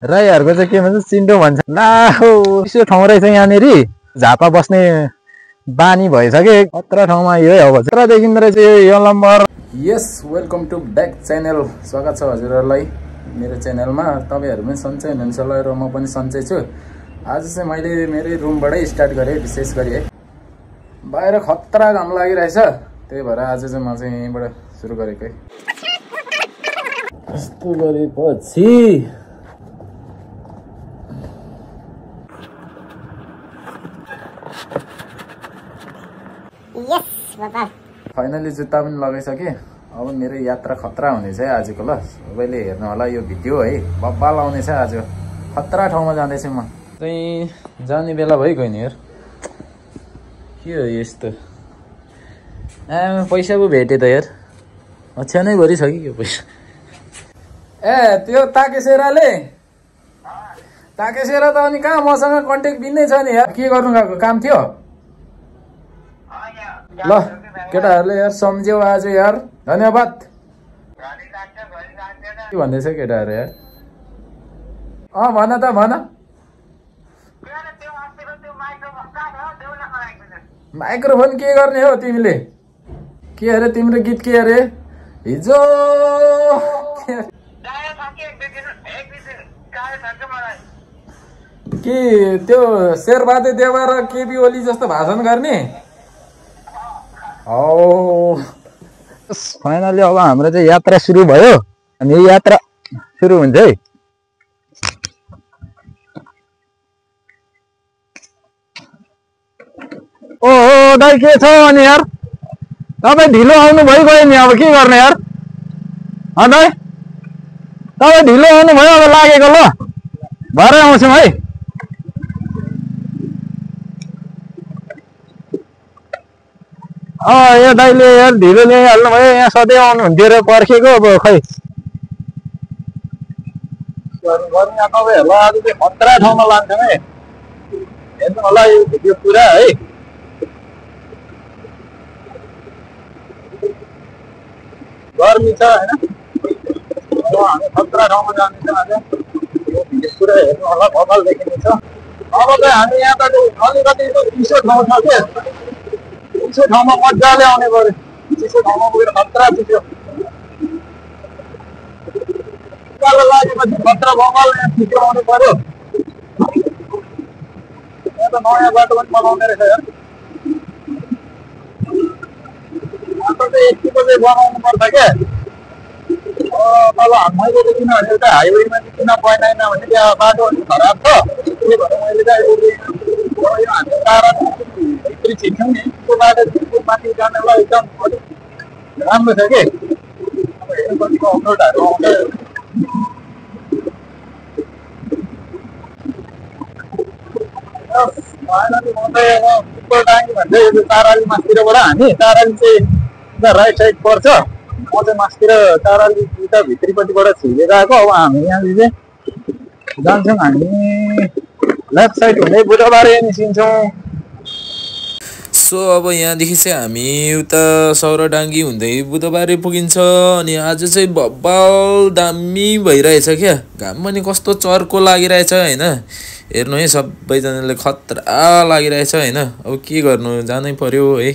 राईहरूको चाहिँ के भन्छ चिन्डो भन्छ ला हो यसो ठाउँ रहेछ यहाँनिर झापा बस्ने बानी भइसक्यो खतरा ठाउँमा यो अब खतरा देखिँदो रहेछ यो number. Yes welcome to back channel. स्वागत छ हजुरहरूलाई मेरो च्यानलमा। तपाईँहरू पनि सन्चै हुनुहुन्छ होला र म पनि सन्चै छु। आज चाहिँ मैले मेरै रुमबाटै स्टार्ट गरेँ, विशेष गरी है बाहिर खतरा घाम लागिरहेछ, त्यही भएर आज चाहिँ म चाहिँ यहीँबाट सुरु गरेको है। यस्तो गरेपछि फाइनली जुत्ता पनि लगाइसकेँ। अब मेरो यात्रा खतरा हुनेछ है आजको। ल सबैले हेर्नु होला यो भिडियो है, बब्बाल आउनेछ आज। खतरा ठाउँमा जाँदैछु म चाहिँ। जाने बेला भइगयो नि यार, के हो यस्तो। पैसा पो भेटेँ त यार, अछ्यानै भरि छ कि यो पैसा। ए त्यो ताकेसेराले ताकेसेरा त अनि कहाँ मसँग कन्ट्याक्ट बिन्दै छ नि यार। के गर्नु गएको काम थियो? ल केटाहरूले यार सम्झ्यौ आज यार, धन्यवाद। के भन्दैछ केटाहरू यार? भन त भन। माइक्रोफोन के गर्ने हो तिमीले? के अरे तिम्रो गीत के अरे हिजो? कि त्यो शेरबहादुर देवा र केपी ओली जस्तो भाषण गर्ने? फाइनली अब हाम्रो चाहिँ यात्रा सुरु भयो अनि यो यात्रा सुरु हुन्छ है। ओहो दाइ के छ अनि यार, तपाईँ ढिलो आउनु भइगयो नि, अब के गर्ने यार? दाइ तपाईँ ढिलो आउनु भयो, अब लागेको। ल भरे आउँछौँ है। यो दाइले यार ढिलो ल्याइहाल्नु भयो, यहाँ सधैँ आउनुहुन्थ्यो र पर्खेको। अब खै तपाईँहरूलाई आज चाहिँ खतरा ठाउँमा लान्छौँ है, हेर्नु होला यो भिडियो पुरा है। गर्मी छ होइन, हामी खतरा ठाउँमा जाँदैछौँ आज। यो भिडियो पुरा हेर्नु होला, बबाल देखिनेछ। अब चाहिँ हामी यहाँ त अलिकति चिसो ठाउँ छ के, चिसो ठाउँमा मजाले आउने पऱ्यो। चिसो ठाउँमा पुगेर खतरा चिसो उकालो लागेपछि खतरा बबाल यहाँ चिसो आउनु पऱ्यो। यहाँ त नयाँ बाटो पनि बनाउने रहेछ यार। बाटो चाहिँ यतिको चाहिँ बनाउनु पर्छ क्या। तल मैले किनभने एउटा हाइवेमा चाहिँ किन बनाएन भने त्यहाँ बाटो अलिक खराब छ, त्यही भएर मैले चाहिँ यो हामी तारा भित्री छिर्छौँ नि, त्यो बाटो माथि जानेलाई एकदम अलिक राम्रो छ कि। अब हेर्नु कतिको अप्रोडहरू आउँछ। फाइनली म चाहिँ अब उपरटाङ्गी भन्छ यो ताराली मासतिरबाट, हामी ताराली चाहिँ उता राइट साइड पर्छ, म चाहिँ मासतिर ताराली उता भित्रीपट्टिबाट छिरेर आएको। अब हामी यहाँ चाहिँ जान्छौँ, हामी लेफ्ट साइड हुँदै बुधबारे निस्किन्छौँ। सो अब यहाँदेखि चाहिँ हामी उता सौराडाङ्गी हुँदै बुधबारे पुगिन्छ। अनि आज चाहिँ बब्बाल दामी भइरहेछ क्या, घाम पनि कस्तो चर्को लागिरहेछ होइन। हेर्नु है सबैजनाले खतरा लागिरहेछ होइन। अब के गर्नु, जानै पर्यो है।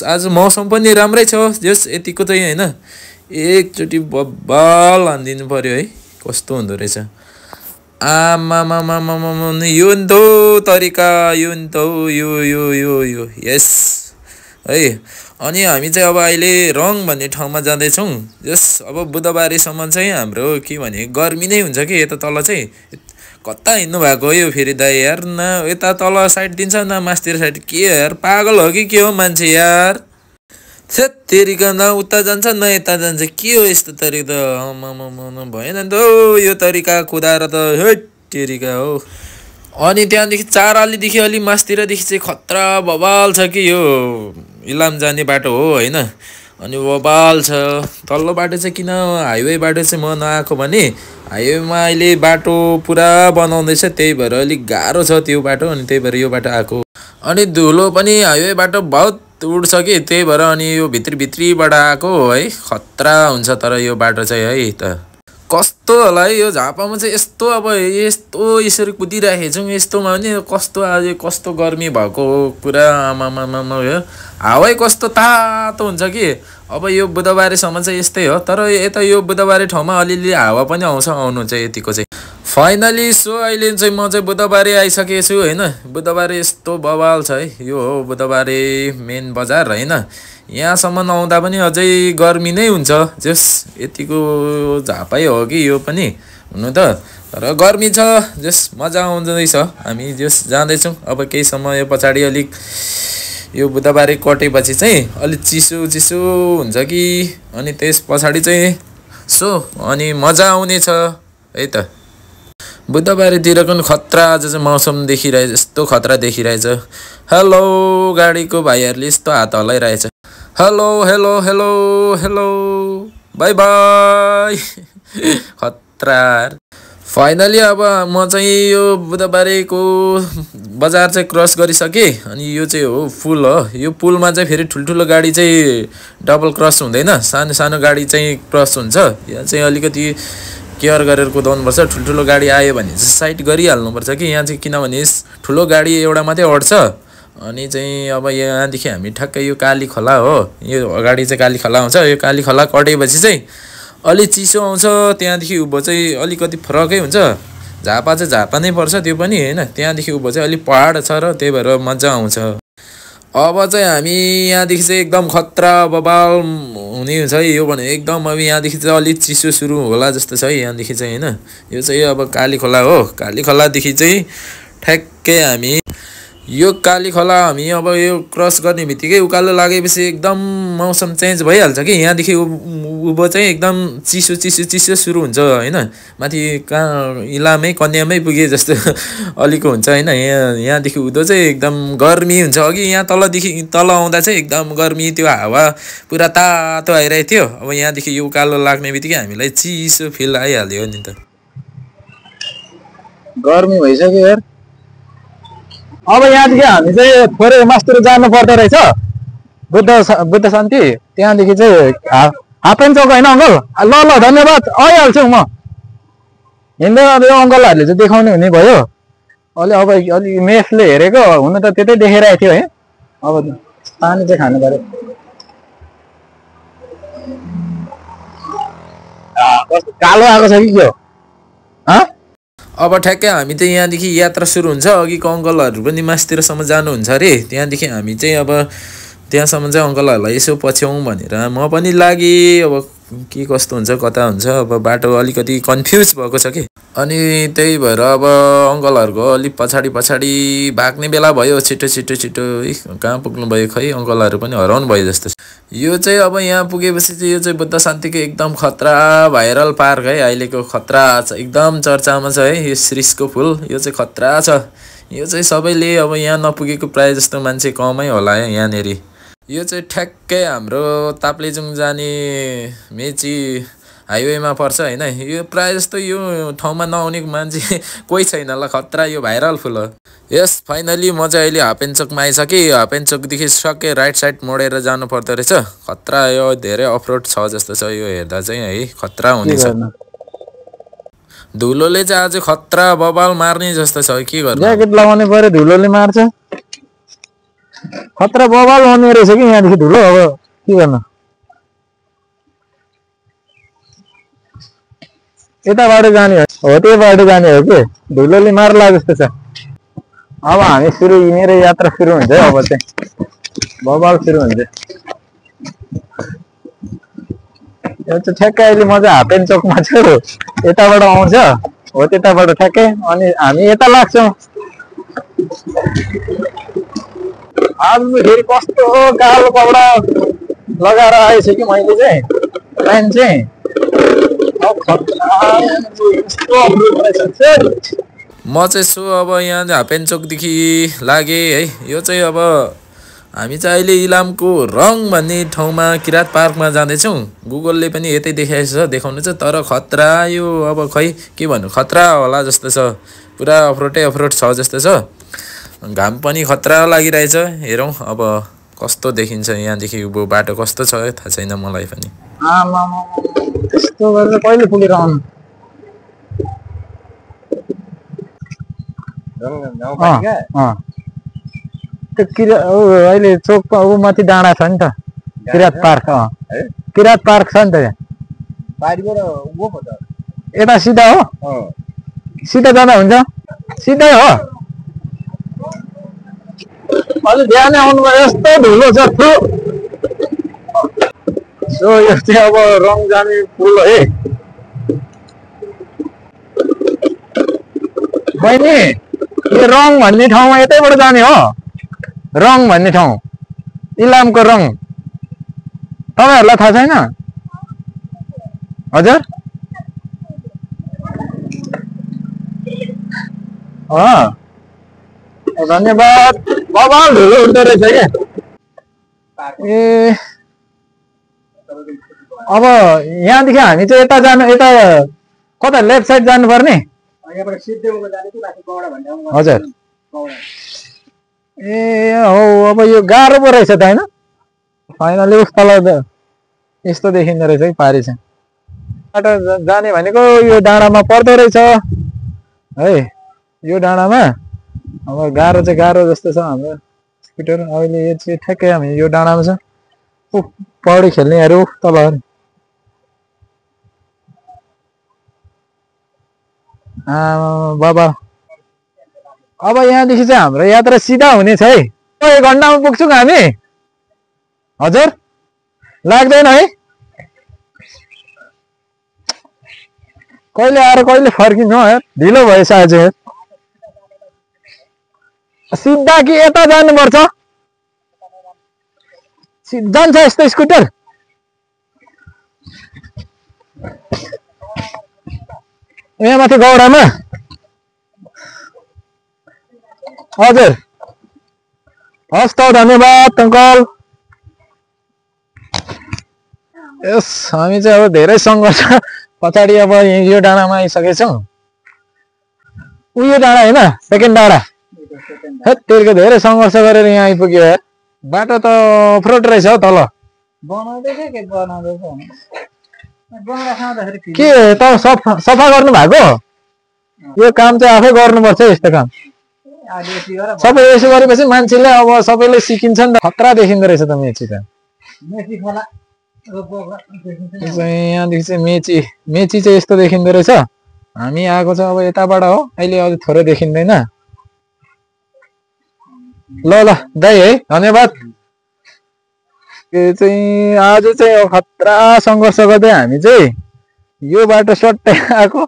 आज मौसम पनि राम्रै छ, जस यतिको चाहिँ होइन एकचोटि बब्बाल हानिदिनु पर्यो है, कस्तो हुँदो रहेछ। आमामामामामा यो नि त तरिका, यो नि त यो यो यो यो यस है। अनि हामी चाहिँ अब अहिले रङ भन्ने ठाउँमा जाँदैछौँ। जस अब बुधबारेसम्म चाहिँ हाम्रो के भने गर्मी नै हुन्छ कि यता तल चाहिँ। कता हिँड्नु भएको हो यो फेरि दाइ यार? न यता तल साइड दिन्छ न मासतिर साइड। के यार पागल हो कि के हो मान्छे यार? तेरिका न उता जान्छ न यता जान्छ, के हो यस्तो तरिका त? भएन नि त यो तरिका कुदाएर त, हेट तेरिका हो। अनि त्यहाँदेखि चारालीदेखि अलि मासतिरदेखि चाहिँ खतरा बबाल छ कि यो इलाम जाने बाटो हो होइन। अनि बबाल छ तल्लो बाटो चाहिँ। किन हाइवे बाटो चाहिँ म नआएको भने हाइवेमा अहिले बाटो पुरा बनाउँदैछ, त्यही भएर अलिक गाह्रो छ त्यो बाटो, अनि त्यही भएर यो बाटो आएको। अनि धुलो पनि हाइवे बाटो बहुत उड्छ कि, त्यही भएर अनि यो भित्री भित्रीबाट आएको है। खतरा हुन्छ तर यो बाटो चाहिँ है त। कस्तो होला है यो झापामा चाहिँ यस्तो अब यस्तो यसरी कुदिराखेको छौँ यस्तोमा पनि कस्तो आज कस्तो गर्मी भएको कुरा आमामामा हो हावै कस्तो तातो हुन्छ कि अब यो बुधबारेसम्म चाहिँ यस्तै हो तर यता यो बुधबारे ठाउँमा अलिअलि हावा पनि आउनु चाहिँ यतिको चाहिँ फाइनली सो अहिले चाहिँ म चाहिँ बुधबारे आइसकेको छु होइन बुधबारे यस्तो बवाल छ है यो हो बुधबारे मेन बजार होइन यहाँसम्म आउँदा पनि अझै गर्मी नै हुन्छ जस यतिको झापै हो कि यो पनि हुनु त तर गर्मी छ जस मजा आउँदैछ हामी जस जाँदैछौँ अब केही समय पछाडि अलिक यो बुधबारे कटेपछि चाहिँ अलिक चिसो चिसो हुन्छ कि अनि त्यस पछाडि चाहिँ सो अनि मजा आउनेछ है त बुधबारेतिर पनि खतरा आज चाहिँ मौसम देखिरहेछ यस्तो खतरा देखिरहेछ हेलो गाडीको भाइहरूले यस्तो हात हल्लाइरहेछ hello hello hello hello bye bye खतरा फाइनली अब म चाहिँ यो बुधबारेको बजार चाहिँ क्रस गरिसकेँ अनि यो चाहिँ हो पुल हो यो पुलमा चाहिँ फेरि ठुल्ठुलो गाडी चाहिँ डबल क्रस हुँदैन सानो सानो गाडी चाहिँ क्रस हुन्छ यहाँ चाहिँ अलिकति केयर गरेर कुदाउनुपर्छ ठुल्ठुलो गाडी आयो भने चाहिँ साइड गरिहाल्नुपर्छ कि यहाँ चाहिँ किनभने ठुलो गाडी एउटा मात्रै अड्छ अनि चाहिँ अब यहाँदेखि हामी ठ्याक्कै यो काली खोला हो यो अगाडि चाहिँ काली खोला आउँछ यो काली खोला कटेपछि चाहिँ अलि चिसो आउँछ त्यहाँदेखि उँभो चाहिँ अलिकति फरकै हुन्छ झापा चाहिँ झापा नै पर्छ त्यो पनि होइन त्यहाँदेखि उँभो चाहिँ अलिक पहाड छ र त्यही भएर मजा आउँछ अब चाहिँ हामी यहाँदेखि चाहिँ एकदम खतरा बबाल हुने हुन्छ है यो भने एकदम अब यहाँदेखि चाहिँ अलिक चिसो सुरु होला जस्तो छ है यहाँदेखि चाहिँ होइन यो चाहिँ अब काली खोला हो काली खोलादेखि चाहिँ ठ्याक्कै हामी यो काली खोला हामी अब यो क्रस गर्ने बित्तिकै उकालो लागेपछि एकदम मौसम चेन्ज भइहाल्छ कि यहाँदेखि उँभो चाहिँ एकदम चिसो चिसो चिसो सुरु हुन्छ होइन माथि कहाँ इलामै कन्यामै पुगे जस्तो अलिक हुन्छ होइन यहाँदेखि उँधो चाहिँ एकदम गर्मी हुन्छ अघि यहाँ तल आउँदा चाहिँ एकदम गर्मी त्यो हावा पुरा तातो आइरहेको थियो अब यहाँदेखि यो उकालो लाग्ने बित्तिकै हामीलाई चिसो फिल आइहाल्यो नि त गर्मी भइसक्यो यार अब यहाँदेखि हामी चाहिँ थोरै मास्तिर जानु पर्दो रहेछ बुद्ध शान्ति त्यहाँदेखि चाहिँ हाफ एन्ड चौक होइन अङ्कल ल ल धन्यवाद आइहाल्छु म हिँड्दै यो अङ्कलहरूले चाहिँ देखाउने हुने भयो अब अलि मेफले हेरेको हुन त त्यतै देखाइरहेको थियो है अब पानी चाहिँ खानु पर्यो कालो आएको छ कि के हो अब ठ्याक्कै हामी चाहिँ यहाँदेखि यात्रा सुरु हुन्छ अघिको अङ्कलहरू पनि मास्तिरसम्म जानुहुन्छ अरे त्यहाँदेखि हामी चाहिँ अब त्यहाँसम्म चाहिँ अङ्कलहरूलाई यसो पछ्याउँ भनेर म पनि लागेँ अब के कस्तो हुन्छ कता हुन्छ अब बाटो अलिकति कन्फ्युज भएको छ कि अनि त्यही भएर अब अङ्कलहरूको अलिक पछाडि पछाडि भाग्ने बेला भयो छिटो छिटो छिटो कहाँ पुग्नु भयो खै अङ्कलहरू पनि हराउनु भयो जस्तो छ यो चाहिँ अब यहाँ पुगेपछि चाहिँ यो चाहिँ बुद्ध शान्तिको एकदम खतरा भाइरल पार्क है अहिलेको खतरा छ एकदम चर्चामा छ है यो श्रीषको फुल यो चाहिँ खतरा छ यो चाहिँ सबैले अब यहाँ नपुगेको प्रायः जस्तो मान्छे कमै होला है यहाँनिर यो चाहिँ ठ्याक्कै हाम्रो ताप्लेजुङ जाने मेची हाइवेमा पर्छ होइन यो प्रायः जस्तो यो ठाउँमा नआउने मान्छे कोही छैन ल खतरा यो भाइरल फुल हो यस फाइनली म चाहिँ अहिले हाफ एन्ड चोकमा आइसकेँ हाफ एन्ड चोकदेखि सके राइट साइड मोडेर जानु पर्दो रहेछ खतरा यो धेरै अफरोड छ जस्तो छ यो हेर्दा चाहिँ है खतरा हुनेछ धुलोले चाहिँ आज खतरा बबाल मार्ने जस्तो छ के गर्नु ज्याकेट लगाउनु पर्यो धुलोले मार्छ खतरा बबाल हुने रहेछ कि यहाँदेखि धुलो अब के गर्नु यताबाट जाने हो त्यहीबाट जाने हो कि धुलोले मार्ला जस्तो छ अब हामी मेरो यात्रा सुरु हुन्छ अब चाहिँ बबाल सुरु हुन्छ यो चाहिँ ठ्याक्कै अहिले म चाहिँ हाफ एन्ड चोकमा छु यताबाट आउँछ हो त्यताबाट ठ्याक्कै अनि हामी यता लाग्छौँ आज फेरि कस्तो कालो कपडा लगाएर आएछु कि मैले चाहिँ प्यान्ट चाहिँ म चाहिँ सो अब यहाँ हाफ एन्ड चोकदेखि लागेँ है यो चाहिँ अब हामी चाहिँ अहिले इलामको रङ भन्ने ठाउँमा किरात पार्कमा जाँदैछौँ गुगलले पनि यतै देखाएको छ देखाउनु छ तर खतरा यो अब खै के भन्नु खतरा होला जस्तो छ पुरा अफरोड छ जस्तो छ घाम पनि खतरा लागिरहेछ हेरौँ अब कस्तो देखिन्छ यहाँदेखि बाटो कस्तो छ थाहा छैन मलाई पनि त्यस्तो गरेर कहिले पुगेर आउनु त्यो अहिले चोकको ऊ माथि डाँडा छ नि त किरात पार्क किरात पार्क छ नि त यता सिधा हो सिधा जाँदा हुन्छ सिधै हो अलि ध्यान आउनुभयो यस्तो धुलो छ सो यो चाहिँ अब रङ जाने पुल है बहिनी यो रङ भन्ने ठाउँमा यतैबाट जाने हो रङ भन्ने ठाउँ इलामको रङ तपाईहरुलाई थाहा छैन हजुर धन्यवाद बबाल धुलो उठ्दो रहेछ क्या ए अब यहाँदेखि हामी चाहिँ यता जानु यता कता लेफ्ट साइड जानुपर्ने हजुर ए हो अब यो गाह्रो पो रहेछ त होइन फाइनली उस तल यस्तो देखिँदो रहेछ कि पारी चाहिँ बाटो जाने भनेको यो डाँडामा पर्दो रहेछ है यो डाँडामा अब गाह्रो चाहिँ गाह्रो जस्तो छ हाम्रो स्कुटर अहिले यो चाहिँ ठ्याक्कै हामी यो डाँडामा छ पौडी खेल्नेहरू तल बाबा अब यहाँदेखि चाहिँ हाम्रो यात्रा सिधा हुनेछ है 1 घन्टामा पुग्छौँ हामी हजुर लाग्दैन है कहिले आएर कहिले फर्किन्छौँ यार ढिलो भएछ आज सिधा कि यता जानुपर्छ जान्छ यस्तो स्कुटर यहाँ माथि गौडामा हजुर हस् त धन्यवाद अङ्कल यस हामी चाहिँ अब धेरै सङ्घर्ष पछाडि अब यो डाँडामा आइसकेछौँ उयो डाँडा होइन सेकेन्ड डाँडा तेलको धेरै सङ्घर्ष गरेर यहाँ आइपुग्यो यार बाटो त अफरोड रहेछ हौ तल के त सफा गर्नु भएको यो काम चाहिँ आफै गर्नुपर्छ यस्तो काम सबै यसो गरेपछि मान्छेले अब सबैले सिकिन्छ नि त खतरा देखिँदो रहेछ त मेची त यहाँदेखि चाहिँ मेची चाहिँ यस्तो देखिँदो रहेछ हामी आएको छ अब यताबाट हो अहिले अझै थोरै देखिँदैन ल ल दाइ है धन्यवाद यो चाहिँ आज चाहिँ खतरा सङ्घर्ष गर्दै हामी चाहिँ यो बाटो सट्टै आएको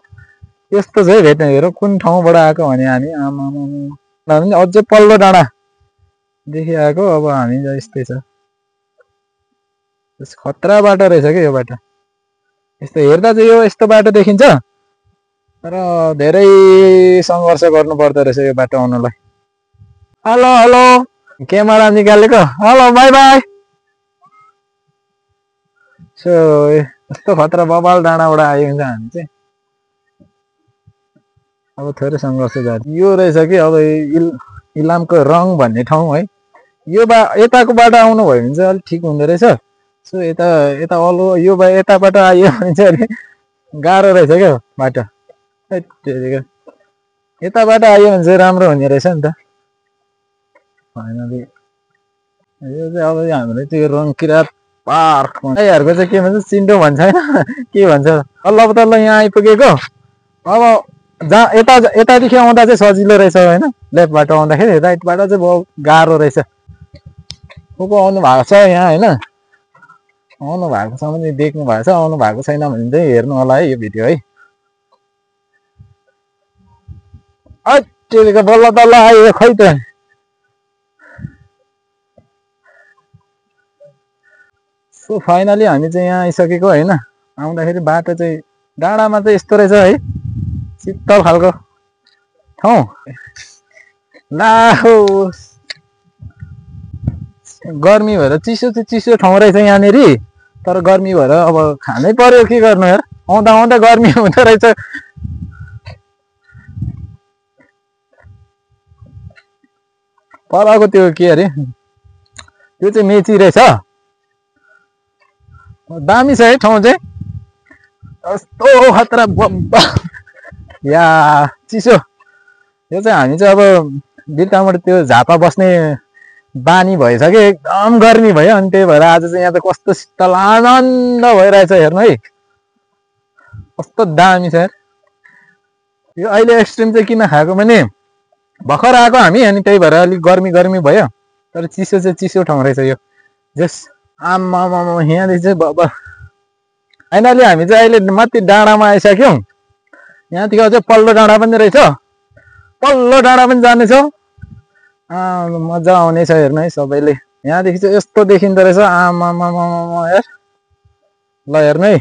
यस्तो चाहिँ भेट्ने हेरौँ कुन ठाउँबाट आएको भने हामी आमामा अझै पल्लो डाँडादेखि आएको अब हामी यस्तै छ खतरा बाटो रहेछ क्या यो बाटो यस्तो हेर्दा चाहिँ यो यस्तो बाटो देखिन्छ तर धेरै सङ्घर्ष गर्नु पर्दो रहेछ यो बाटो आउनलाई हेलो हेलो क्यामेरा निकालेको हेलो बाई बाई सो यस्तो खतरा बबाल डाँडाबाट आयो हुन्छ हामी चाहिँ अब थोरै सङ्घर्ष गर्छ यो रहेछ कि अब इलामको रङ भन्ने ठाउँ है यो यताको बाटो आउनु भयो भने चाहिँ अलिक ठिक हुँदो रहेछ सो यता अल्लो यो यताबाट आयो भने चाहिँ अलिक गाह्रो रहेछ क्या बाटो यताबाट आयो भने चाहिँ राम्रो हुने रहेछ नि त फाइनली यो चाहिँ अब हाम्रो चाहिँ रङ किरात पार्क यहाँहरूको चाहिँ के भन्छ चिन्डो भन्छ होइन के भन्छ अल्ल तल्ल यहाँ आइपुगेको अब यतादेखि आउँदा चाहिँ सजिलो रहेछ होइन लेफ्टबाट आउँदाखेरि राइटबाट चाहिँ बहुत गाह्रो रहेछ को आउनु भएको छ यहाँ होइन आउनु भएको छ भने देख्नु भएको छ आउनु भएको छैन भने चाहिँ हेर्नु होला है यो भिडियो है अटेको बल्ल तल्ल आयो खै त सो फाइनली हामी चाहिँ यहाँ आइसकेको होइन आउँदाखेरि बाटो चाहिँ डाँडामा चाहिँ यस्तो रहेछ है शीतल खालको ठाउँ ला गर्मी भएर चिसो चाहिँ चिसो ठाउँ रहेछ यहाँनिर तर गर्मी भएर अब खानै पर्यो के गर्नु यार आउँदा आउँदा गर्मी हुँदो रहेछ परको त्यो के अरे त्यो चाहिँ मेची रहेछ दामी छ है ठाउँ चाहिँ कस्तो खतरा या चिसो यो चाहिँ हामी चाहिँ अब बिर्ताबाट त्यो झापा बस्ने बानी भइसक्यो एकदम गर्मी भयो अनि त्यही भएर आज चाहिँ यहाँ त कस्तो शीतल आनन्द भइरहेछ हेर्नु है कस्तो दामी छ यार यो अहिले एक्सट्रिम चाहिँ किन खाएको भने भर्खर आएको हामी अनि त्यही भएर अलिक गर्मी गर्मी भयो तर चिसो चाहिँ चिसो ठाउँ रहेछ यो जस आम्मा यहाँदेखि चाहिँ बाबा फाइनली हामी चाहिँ अहिले माथि डाँडामा आइसक्यौँ यहाँदेखि अझै पल्लो डाँडा पनि रहेछ पल्लो डाँडा पनि जानेछौँ मजा आउनेछ हेर्नु है सबैले यहाँदेखि चाहिँ यस्तो देखिँदो रहेछ आमा यार ल हेर्नु है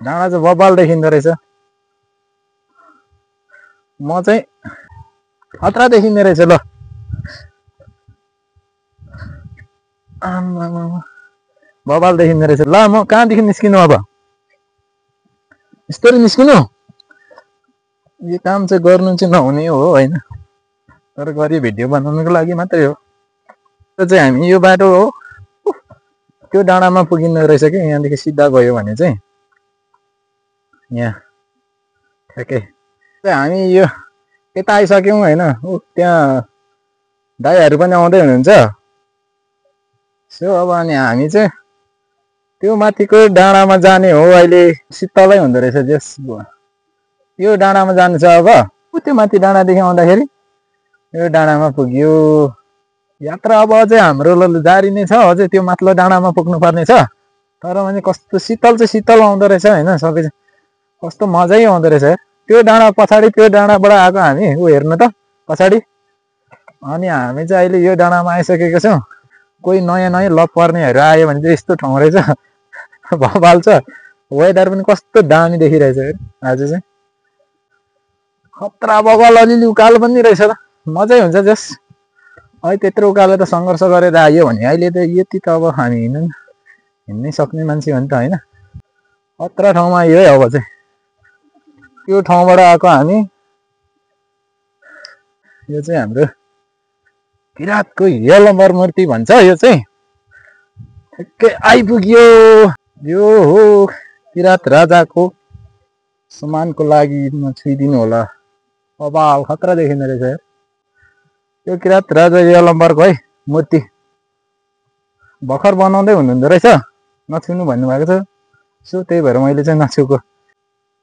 डाँडा चाहिँ बबाल देखिँदो रहेछ म चाहिँ खतरा देखिँदो रहेछ ल आमा बबाल देखिँदो रहेछ ल म कहाँदेखि निस्किनु अब यस्तरी निस्किनु यो काम चाहिँ गर्नु चाहिँ नहुने हो होइन तर गरी भिडियो बनाउनुको लागि मात्रै हो त्यो चाहिँ हामी यो बाटो हो त्यो डाँडामा पुगिँदो रहेछ कि यहाँदेखि सिधा गयो भने चाहिँ यहाँ ठ्याक्कै हामी यो यता आइसक्यौँ होइन त्यहाँ दाइहरू पनि आउँदै हुनुहुन्छ सो अब अनि हामी चाहिँ त्यो माथिको डाँडामा जाने हो अहिले शीतलै हुँदो रहेछ जस यो डाँडामा जानु छ अब त्यो माथि डाँडादेखि आउँदाखेरि यो डाँडामा पुग्यो यात्रा अब अझै हाम्रो जारी नै छ अझै त्यो माथिल्लो डाँडामा पुग्नु पर्ने छ तर भने कस्तो शीतल चाहिँ शीतल आउँदो रहेछ होइन सबै कस्तो मजै आउँदो रहेछ त्यो डाँडा पछाडि त्यो डाँडाबाट आएको हामी ऊ हेर्नु त पछाडि अनि हामी चाहिँ अहिले यो डाँडामा आइसकेको छौँ कोही नयाँ नयाँ लप पर्नेहरू आयो भने चाहिँ यस्तो ठाउँ रहेछ भबाल छ वेदर पनि कस्तो दामी देखिरहेछ आज चाहिँ खतरा बबाल अलिअलि उकालो पनि रहेछ त मजै हुन्छ जस अहिले त्यत्रो उकालो त सङ्घर्ष गरेर आयो भने अहिले त यति त अब हामी हिँड्नै सक्ने मान्छे हो नि त होइन खतरा ठाउँमा आयो है अब चाहिँ त्यो ठाउँबाट आएको हामी यो चाहिँ हाम्रो किराँतको यलम्बर मूर्ति भन्छ यो चाहिँ ठ्याक्कै आइपुग्यो यो हो किराँत राजाको सम्मानको लागि म छुइदिनु होला बबाल खतरा देखिँदो रहेछ यो किराँत राजा यलम्बरको है मूर्ति भर्खर बनाउँदै हुनुहुँदो रहेछ नछुनु भन्नुभएको छ सो त्यही भएर मैले चाहिँ नछुको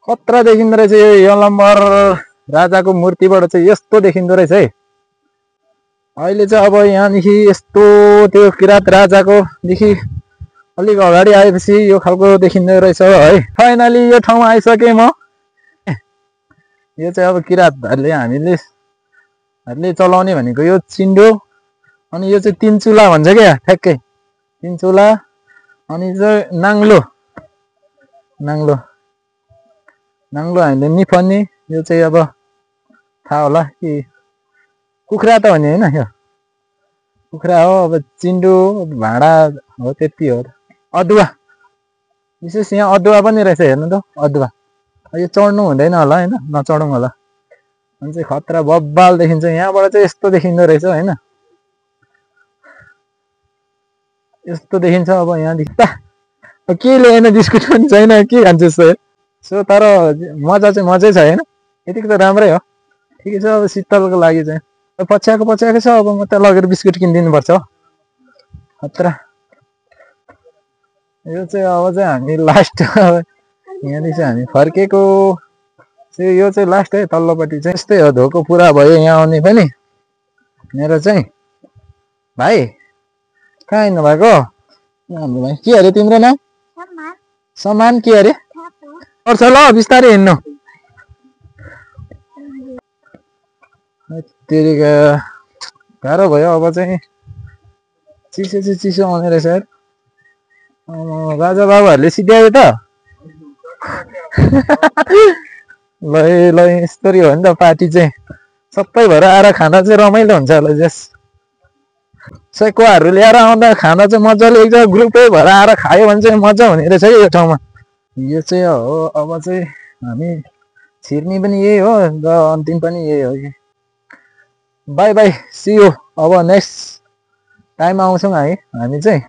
खतरा देखिँदो रहेछ यो यलम्बर राजाको मूर्तिबाट चाहिँ यस्तो देखिँदो रहेछ है अहिले चाहिँ अब यहाँदेखि यस्तो त्यो किराँत राजाकोदेखि अलिक अगाडि आएपछि यो खालको देखिँदो रहेछ है फाइनली यो ठाउँमा आइसकेँ म यो चाहिँ अब किराँतहरूले हामीले चलाउने भनेको यो चिन्डो अनि यो चाहिँ तीन चुला भन्छ क्या ठ्याक्कै तीन चुला अनि चाहिँ नाङ्लो हामीले निफन्ने यो चाहिँ अब थाहा होला कि कुखुरा त भने होइन यो कुखुरा हो अब चिन्डो भाँडा हो त्यति हो अदुवा विशेष यहाँ अदुवा पनि रहेछ हेर्नु त अदुवा यो चढ्नु हुँदैन होला होइन नचढौँ होला अनि चाहिँ खतरा बब्बाल देखिन्छ यहाँबाट चाहिँ यस्तो देखिँदो रहेछ होइन यस्तो देखिन्छ अब यहाँदेखि के ल्याएन बिस्कुट पनि छैन के खान्छ सो तर मजा चाहिँ मजै छ होइन यतिको त राम्रै हो ठिकै छ अब शीतलको लागि चाहिँ पछ्याएको छ अब म त लगेर बिस्कुट किनिदिनुपर्छ हो खतरा यो चाहिँ अब चाहिँ हामी लास्ट यहाँदेखि चाहिँ हामी फर्केको यो चाहिँ लास्ट है तल्लोपट्टि चाहिँ यस्तै हो धोको पुरा भयो यहाँ आउने पनि मेरो चाहिँ भाइ कहाँ हिँड्नु भएको हाम्रो भाइ के अरे तिम्रो नाम समान के अरे पर्छ ल बिस्तारै हिँड्नु तेरिका गाह्रो भयो अब चाहिँ चिसो आउने रहेछ यार राजा बाबुहरूले सिध्यायो त ल यस्तरी हो नि त पार्टी चाहिँ सबै भएर आएर खाना चाहिँ रमाइलो हुन्छ होला जस सेकुवाहरू ल्याएर आउँदा खाना चाहिँ मजाले एक जग्गा ग्रुपै भएर आएर खायो भने चाहिँ मजा हुने रहेछ यो ठाउँमा यो चाहिँ हो अब चाहिँ हामी छिर्ने पनि यही हो र अन्तिम पनि यही हो कि बाई बाई सी यू अब नेक्स्ट टाइम आउँछौँ हामी चाहिँ